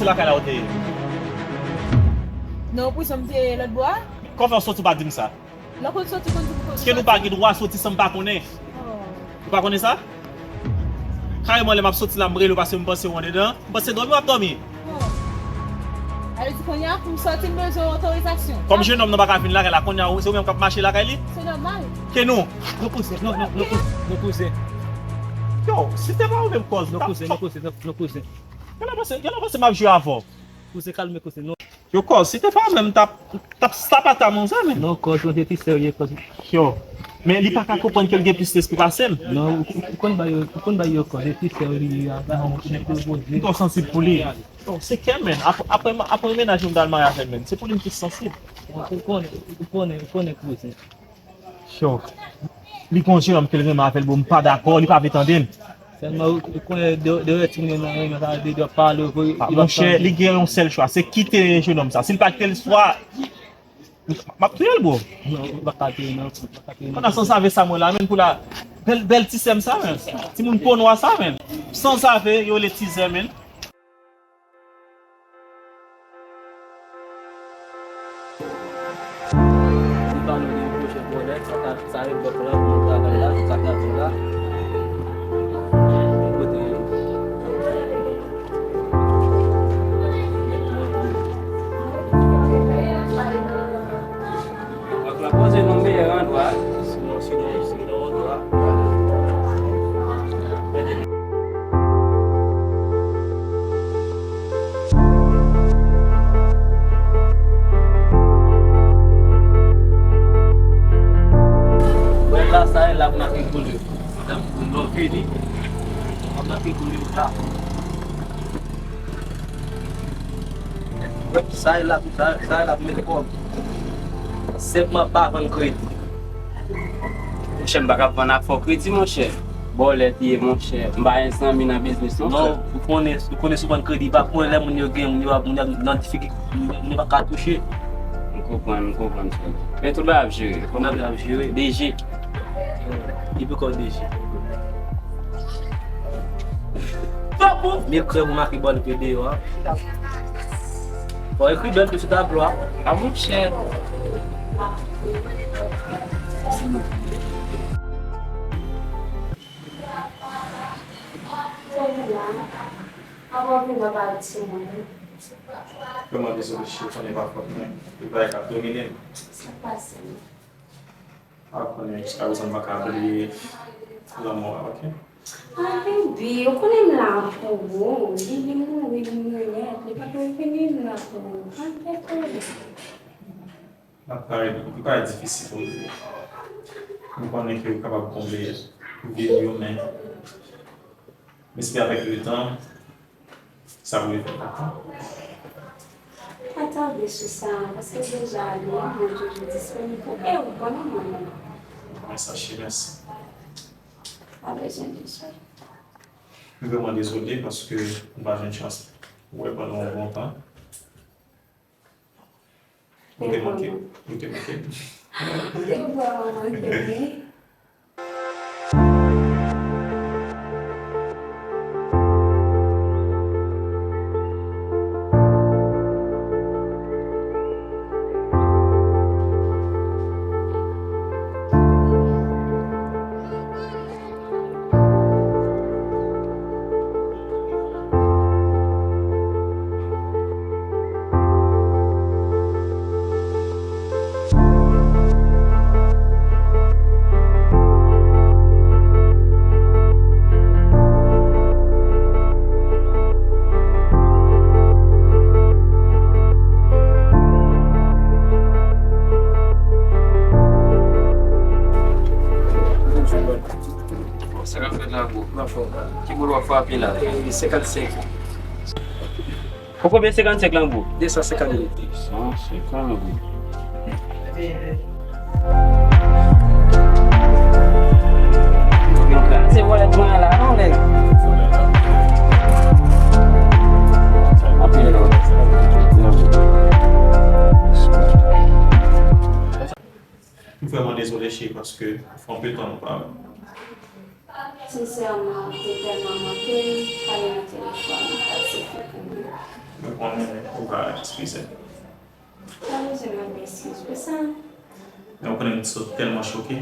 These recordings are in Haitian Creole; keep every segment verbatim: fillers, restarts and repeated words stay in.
lakay la ou te ye? Non, prizon m te ye lòt bò a. Kòman fè w soti w pa di m sa? Lè w konn soti, konn di m konn soti. Ke nou pa gen dwa soti san m pa konnen. Oh. Ou pa konnen sa? Kareman, lè m ap soti la, m rele w paske m panse w andedan. M panse dòmi w ap dòmi. Oh. Sa vle di kounye a, pou m soti, m bezwen otorizasyon. Kòm jenòm nan pa ka vin lakay la, kounye a, se ou menm k ap mache lakay li? Se nòmal. Ke nou? Nou kouzen, nou, nou, nou kouzen, nou kouzen. Yo, si te pa ou menm kòz, nou kouzen, nou kouzen, nou, nou kouzen. Gen lè panse, gen lè panse m ap jwe avè w. Kouzen, kalme, kouzen, non. Yo, kòz, si te pa ou menm, m t ap, t ap sapata manzè, men. Non, kòz, mwen se ti sè w ye, kòz. Yo, men li pa ka konprann ke l gen plis lespri pase m. Non, ou, ou konn ba yo, ou konn ba yo kòz, se ti sè w li ye, a, ba, ou konn poze. M twò sansib pou li. Yo, se kè, men. Ap-, apre, apre mennaj mwen m t al marye avè l, men. Se pou li m plis sansib. Ou konnen, ou konnen, ou konnen, kouzen. Yo, li gon jenòm ke l renmen avè l, bon, m pa dakò, li pa vle tande m. Sèlman, ou, ou konnen de, de timoun nan renmen sa, de, de pale, ou, ah, li va monchè, li gen yon sèl chwa, se kite jenòm sa. Si l pa kite l, swa m ap touye l, bro. Non, ou pa ka touye, non, ou pa ka touye, non. Pandan san save sa, mwen la, menm pou la, bèl, bèl ti sè m sa, men. Timoun po nwa sa, men. San save, yo rele ti zè, men. Li ba nou de pwojè pwojè, sa ka, sa repòt la, pou nou travay la, nou ka travay la. Kote Donk la poze nou meyè andwa. Sinon, sinon, sinon, andwa. Mwen la, sa e la pou n ap rekole. Madam, pou nou vini. N ap rekole la. Sa e la, sa, sa e la pou met kòb. Senpman pa vann kredi. Monchè, m pa ka vann afè w kredi, monchè. Bòlèt ye, monchè. M pa gen zanmi nan biznis, non, frè. Non, ou konnen, ou konnen si w vann kredi, pa konnen lè moun yo gen, moun yo, moun yo nan difikil-, moun yo pa ka touche. M konprann, m konprann, frè. Men tout bagay ap jere. Tout bagay ap jere. D G. Li poko D G. Fò pou m ekri pou make bòl ke deyò a. Fò ekri bèl ke sou tablo a. A monchè. Vrèman dezole, cheri, konnen pa fòt mwen. Li pa ka domine m. Sa k pase? A konnen jiska prezan m pa ka bliye lanmò a, oke? Ah, baby, ou konnen m la pou ou. Li, li mouri, li mouri nèt. Li pa dwe vini, m la pou ou. Pa gen pwoblèm. L ap parèt, li parèt difisil pou m di. M konnen ke ou kapab konble vid yo, men m espere avèk letan, sa pou vin fèt. Pa tande sou sa, paske deja li, mwen toujou disponib pou e ou bon nan mwen menm. Mwen sache, mèsi. Pa bezwen de sa. M vrèman dezole paske m pa jwenn chans wè pandan yon bon tan. Ou te manke, ou te manke. Ou te vrèman manke, wi. Sa k ap fèt la, bro? M anfòm. Ki boul w ap frape la? E, senkannsenk. Pou konbyen senkannsenk lan, bro? De san senkannde. De san senkannde. Se wòlèt mwen an la, non, nèg? Anpil love. M vrèman dezole, cheri, paske fè anpil tan nou pa wè. Sensèman, m te tèlman manke l, pale nan telefòn, pa t sifi pou mwen. Mwen konnen ou ka eskize. Pa bezwen mande eskiz pou sa. Men ou konnen m sot tèlman choke.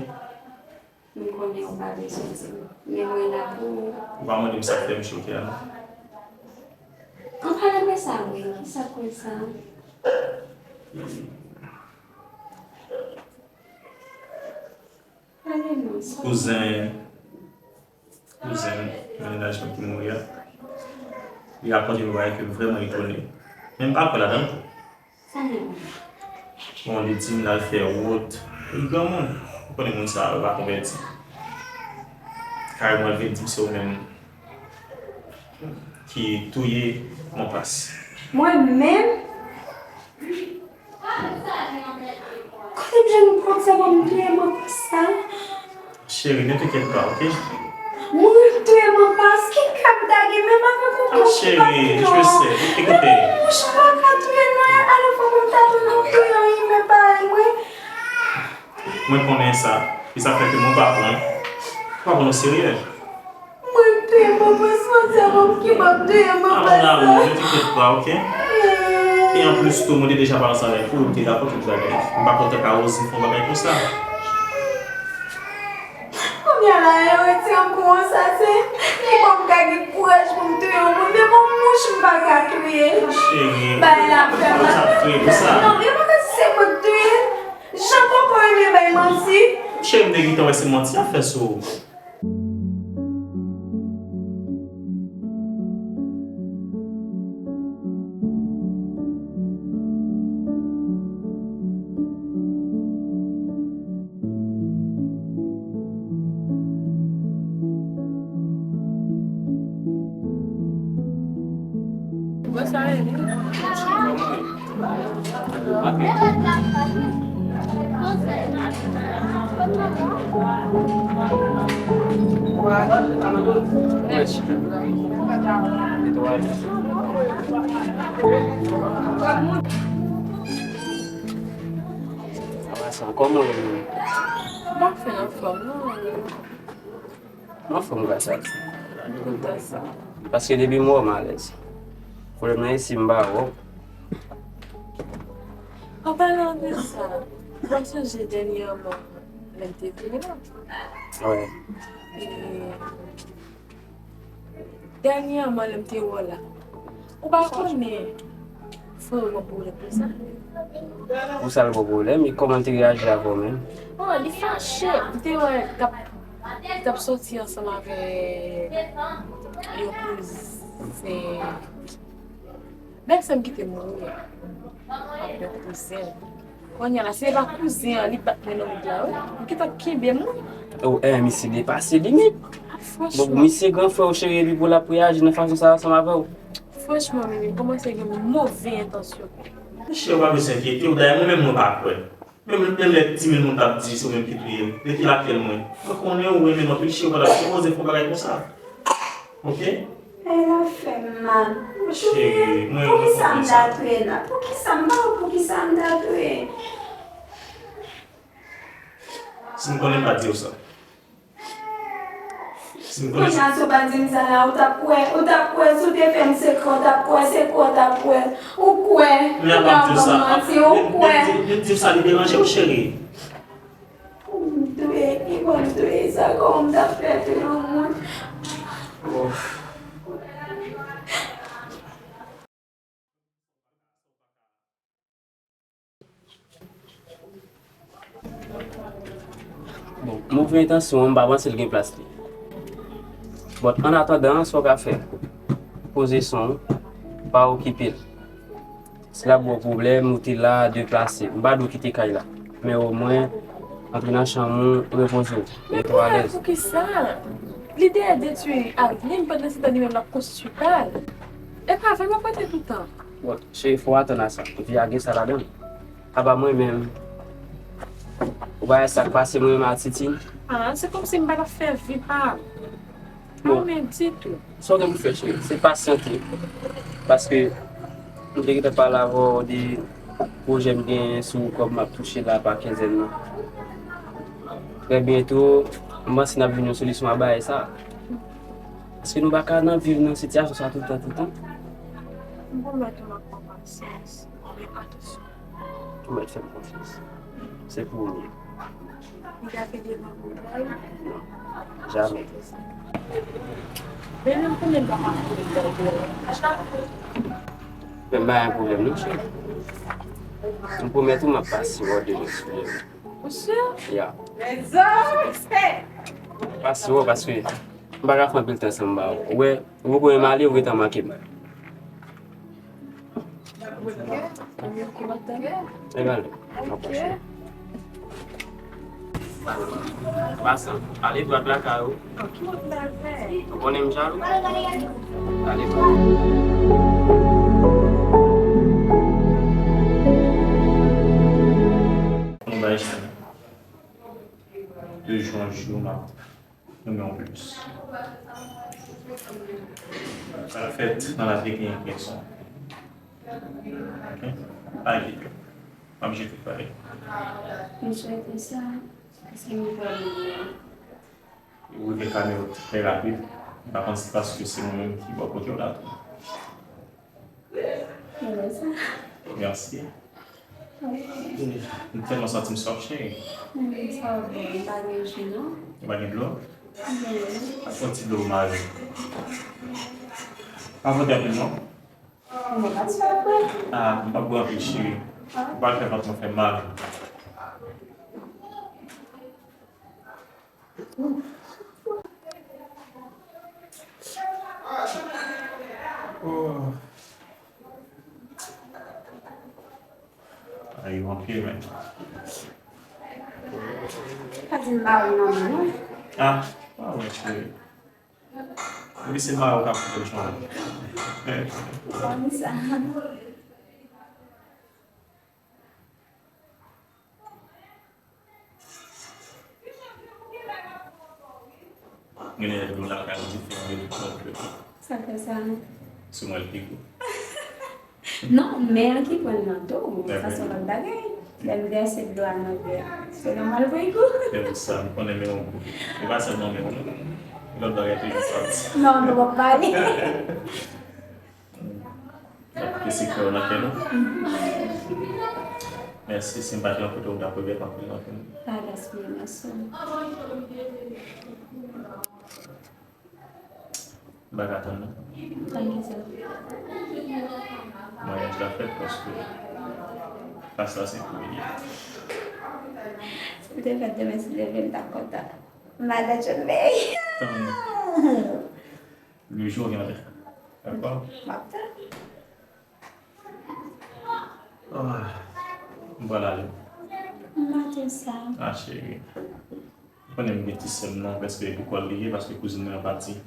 M konnen ou pa bezwen di m, men mwen la pou ou. Ou pa mande m sa k fè m choke a non. An palan de sa vre, kisa k koz sa? Pale non, sa. Kouzen, kouzen mennaj mwen ki mouri a, li rakonte m yon bagay ke m vrèman etone. Men m pa kwè ladan l tou. Sa menm? Bon, li di m l al fè wot. Li granmoun. Ou konnen moun sa yo pa konvèti. Kareman, l vin di m se ou menm ki touye Monpas. Mwen menm? Kote m jwenn kòb sa pou m touye Monpas sa? Cheri, ne t'inquiète pas, ok? Mwen touye Monpas, ki ka m ta gen menm avèk yon kòb ki pa touye w? Ah, chérie, je sais, écoutez. Mwen menm mouch m pa ka touye non, alò fò pou m ta tounen yon touye yon imen parèy mwen. Mwen konnen sa, e sa fè ke mwen pa pran, pa pran nou serye. Mwen touye Monpas, mwen se mwen ki pap touye Monpas. Ah, mon amour, ne t'inquiète pas, ok? E anplis tou, mwen te deja pale ansanm avèk ou, ou te dakò tout bagay. M pa kontan ka oze fè yon bagay konsa. Kounye a la, yo retire m pou yon asasen. Ki bò m ka gen kouraj pou m touye yon moun, men bon mouch m pa ka touye. Cheri, bagay la fè mal. Sa fre pou sa. Non, yo pa ka di se mwen k touye. Jan kòkò renmen bay manti. Cheri, m te gentan wè se manti y ap fè sou ou. Apa sa, kòman w ye menm? M pa fin anfòm non. M anfòm gras a Dye. Kontan sa. Paske depi m wè w m alèz. Pwoblèm nan isi m pa wè w. An palan de sa, mwen sonje dènyèman lè m te vini la. Wi. E dènyèman lè m te wè w la, ou pa konnen frè w gon pwoblèm pou sa. Pou sa l gon pwoblèm, e kòman l te reyaji avè w menm? Oh, li fache. M te wè l t ap, li t ap soti ansanm avè yon kouzen. Bèlsè m ki te mouri a, ap yon kouzen. Kounye a la, se pa kouzen an, li bat mwen nan wout la, wi. Li gentan kenbe m, wi. Oh, eh, misye depase limit. Franchman. Bon, misye gran frè w cheri, epi pou l ap reyaji nan fason sa ansanm avè w. Franchman, Mimi, kòmanse gen move entansyon. Monchè, ou pa bezwen enkyete w, dayè mwen menm mwen pa kwè. Menm, menm lè di mil moun t ap di se ou menm ki touye l, de ki lakyèl mwen? Mwen konnen ou renmen m anpil, cheri, ou pa t ap sipoze fè yon bagay konsa. Ok? Bagay la fè m mal. Cheri, mwen renmen w konprann sa. Poukisa m ta touye l la? Poukisa m pa wè poukisa m ta touye? Si m konnen m pa t di w sa. Si m konnen. Kounye a, si w pa t di m sa la, ou t ap kwè, ou t ap kwè, si w te fè m sekrè, ou t ap kwè, sekrè, ou t ap kwè. Ou kwè. Kounye a, pa di w sa. Ou kwè. Di, di, di w sa, li deranje w, cheri. Pou m touye, ki bò m touye sa, kòman m t ap fè touye yon moun? Oh. Bon, move entansyon an, m pa panse l gen plas li. But, an atandan, sa w ka fè, poze son w, pa okipe l. Si l ap ba w pwoblèm, ou te la, deplase. M pa di w kite kay la. Men omwen, antre nan chanm ou, repoze w. Men mete w alèz. Poukisa? Li dèyè detwi avni m pandan se tan li menm l ap konstwi pa l. E pa vre, m ap rete toutan. Bon, cheri, fò w atann a sa. Vi a gen sa ladan l. Apa mwen menm, ou pa wè sa k pase mwen menm a Titine? Ah, se kòmsi m pa t ap fè vi pa m. Bon, pa menm ditou. Sa w gen pou fè, cheri, se pasyante. Paske m te gentan pale avè w de pwojè m genyen sou kòb m ap touche la pa kenzèn nan. Trè byento, m panse n ap jwenn yon solisyon a bagay sa. Paske nou pa ka nan viv nan sitiyasyon sa toutan, toutan. M pwomèt ou m ap pran pasyans, men atansyon. Ou mèt fè m konfyans. Se pou ou m ye. Li ka fè devan pou bay? Non. Jamè. Men menm pou menm pa ka fè bay. Men m pa gen pwoblèm non, cheri. M pwomèt ou m ap pase wò demen sou li. Ou si? Ya. Pase wò paske m pa ka fè anpil tan san m ba ou. Ou wè, ou poko menm ale, ou gentan manke m. Egal. Pasan, ale dwat lakay ou. Ou konnen m jalou. Ale dwat. Yon bagay sa. De jou an jou, m ap renmen w plis. Sa fèt nan lavi gen enpresyon. Ok? Pa enkyete w. M ap jere tout bagay. M swete sa, paske m kwè nan ou. Ou rive kalme w trè rapid. M pa konn si paske se mwen menm ki bò kote w la tou. Mwen sa. Mèsi. M tèlman santi m swaf, cheri. Mwen sa w bon, m pa gen ji non. Ou pa gen dlo? Mwen. Ap pran ti dlo pou mari. Pa vote anpil non. Mwen pa ti pa bwè. Ah, m p ap bwè anpil, cheri. Ou pral fè vant mwen fè mal. Oh. Ay, manke, men. Pa di m ba ou nan men, non. Ah, pa wè, cheri. Wi, se mari w k ap fout w chanje. Konn sa. Genlè dlo lakay ou diferan de tout lòt dlo. Sa fè sa, non? Se mwen l pi gwo. Non, men an ki pran l nan tou, sa se yon lòt bagay. Lè m vèse dlo a nan vè a, se nòmal pou l gwo. Se pou sa, m konnen men w gwo. E pa sèlman men w, non. Lòt bagay toujou sòti. Non, nou p ap pale. N ap kite sekrè yo nan kè nou. Mèsi, si m pa t lan kote w, m t ap regrèt anpil, anpil. Pa gaspiye mèsi w. M pa ka tann non. Tann kisa? Maryaj la fèt paske plas la se pou li ye. Si l te fèt demen, si l te vle, m t ap kontan. M pa t ap chonbe. Tann. Le jou viendra. Dakò? M ap tann. Ah, m pral ale. Maten sa. Ah, cheri. Ou konnen m gen ti sè m nan, prèske epi kò l li ye, paske kouzin mwen an pati.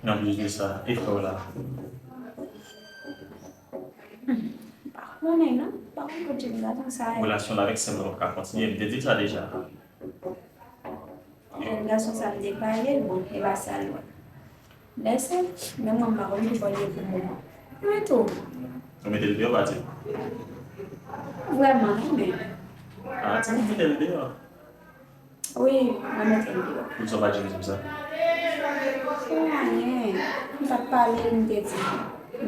Anplis de sa, e frè w la? M pa konnen, non. M pa konn kot jèn gason sa ye. Relasyon l avèk sè m nan p ap ka kontinye. M te di l sa deja. Jèn gason sa m te pale l, bon, e pa sa l wè. Lè sa, menm mwen m pa konn ki bò l ye pou moman. Mwen tou. Ou mete l deyò, pa di? Vrèman, wi, men. Ah, di m kite l deyò. Wi, mwen mete l deyò. Poukisa w pa janm di m sa? Pou anyen. M t ap pale l, m te di,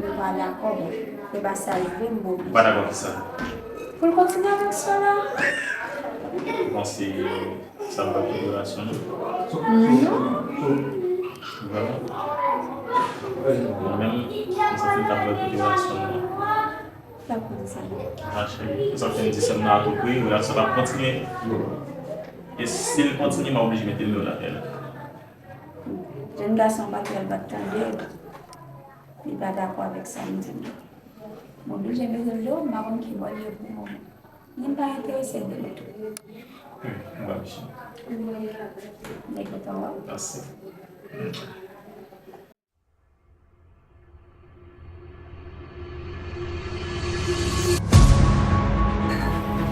nou pa dakò, bon. E pa sa l vle, m oblije. Ou pa dakò ki sa? Pou l kontinye avèk sè w la. Ou panse sa ap bèl pou relasyon nou? Non. Vrèman? Mwen menm, m santi l t ap bèl pou relasyon nou. Sa pou di sa. Ah, cheri, se sa k fè m di sè m nan a tou pri, relasyon p ap kontinye. E si l kontinye, m ap oblije mete l deyò lakay la. Jèn gason pa t wè l pa t tande l. Li pa dakò avèk sa m di l. M oblije mete l deyò, m pa konn ki bò l ye pou moman. Ni m pa enterese de l tou. Hmm, m pral chita. Nèg yo tan wè w. Mèsi.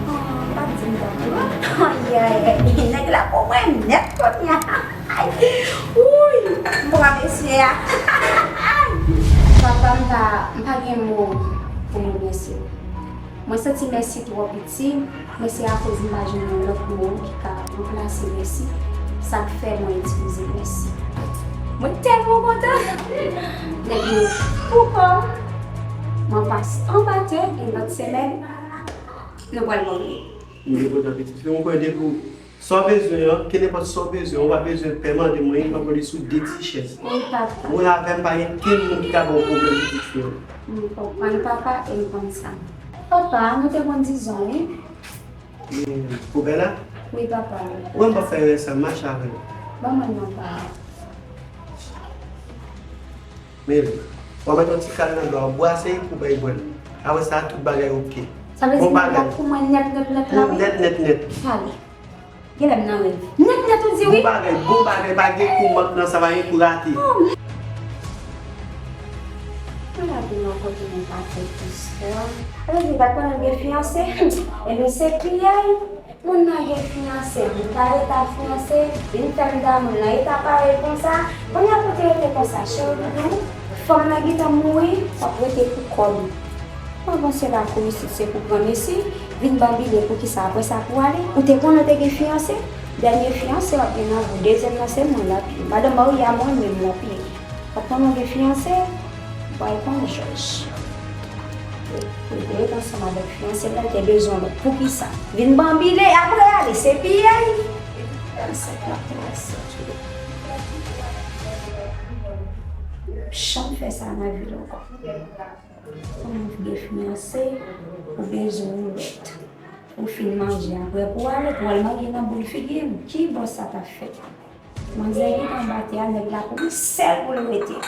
Oh, pa di m sa tou non. Ayayay, nèg la pou mwen nèt kounye a. Wouy, m pran mesye a. Papa, m pa, m pa gen mo pou m remèsye w. Mwen santi mèsi twò piti, men se akoz m pa jwenn yon lòt mo ki ka ranplase mèsi, sa k fè mwen itilize mèsi. Mwen tèlman kontan. Depi pou kò m, mwen pase anba tè, e lòt semèn, nou pral marye. Mwen kontan pitit fi, mwen kwè depi w, sa w bezwen an, kenenpòt sa w bezwen, ou pa bezwen pè mande mwen, mwen pale sou de ti chèz. Wi, papa. Mwen avè m pa gen kenn moun ki ka ba w pwoblèm pitit fi an. Mwen konprann papa, e m konn sa. Papa, nou te konn dizon, wi. Poubèl la? Wi, papa. Ou wè m p ap fè erè sa, mache avè l. Ban mwen non, papa. Men, w ap mete yon ti kal nan dlo a, w bwase epi w bay bwè l. Apre sa, tout bagay oke. Sa vle di mwen pa pou mwen nèt, nèt, nèt la, wi? Nèt, nèt, nèt. Pale. Genlè m nan rèv. Nèt, nèt, ou di wi? Bon bagay, bon bagay, pa gen kou mank nan sa, pa gen kou rate. Oh, mwen la vin nan kote mwen pa fè kisa. Sa vle di, pa t konnen l gen fiyanse? Ebyen, se piyay. Moun nan gen fiyanse, moun ta rete ak fiyanse, vin fè m damou nan eta parèy konsa. Kounye a pou te rete konsa, cheri doudou, fanm nan gentan mouri, w ap rete pou kò m. Mwen panse lakou isit se pou granmesi, vin banbile poukisa apre sa pou ale. Ou te konnen w te gen fiyanse? Dènye fiyanse w ap gen nan vi w, dezyèm nan se mwen l ap ye. Madanm marye a mwen menm l ap ye. Ou konnen w gen fiyanse? Bay konn jòj. Ou te ret ansanm avèk fiyanse l la, l te bezwen w, poukisa? Vin banbile, apre ale, se piyay. Sa k ap pase? Janm fè sa nan vi l ankò. Kòman w gen fiyanse, ou bezwen yon lòt. Ou fin manje, apre pou ale, pou al marye nan boul figi m. Kibò sa t ap fèt? Manzè gentan anba tè a, nèg la pou li sèl pou l rete.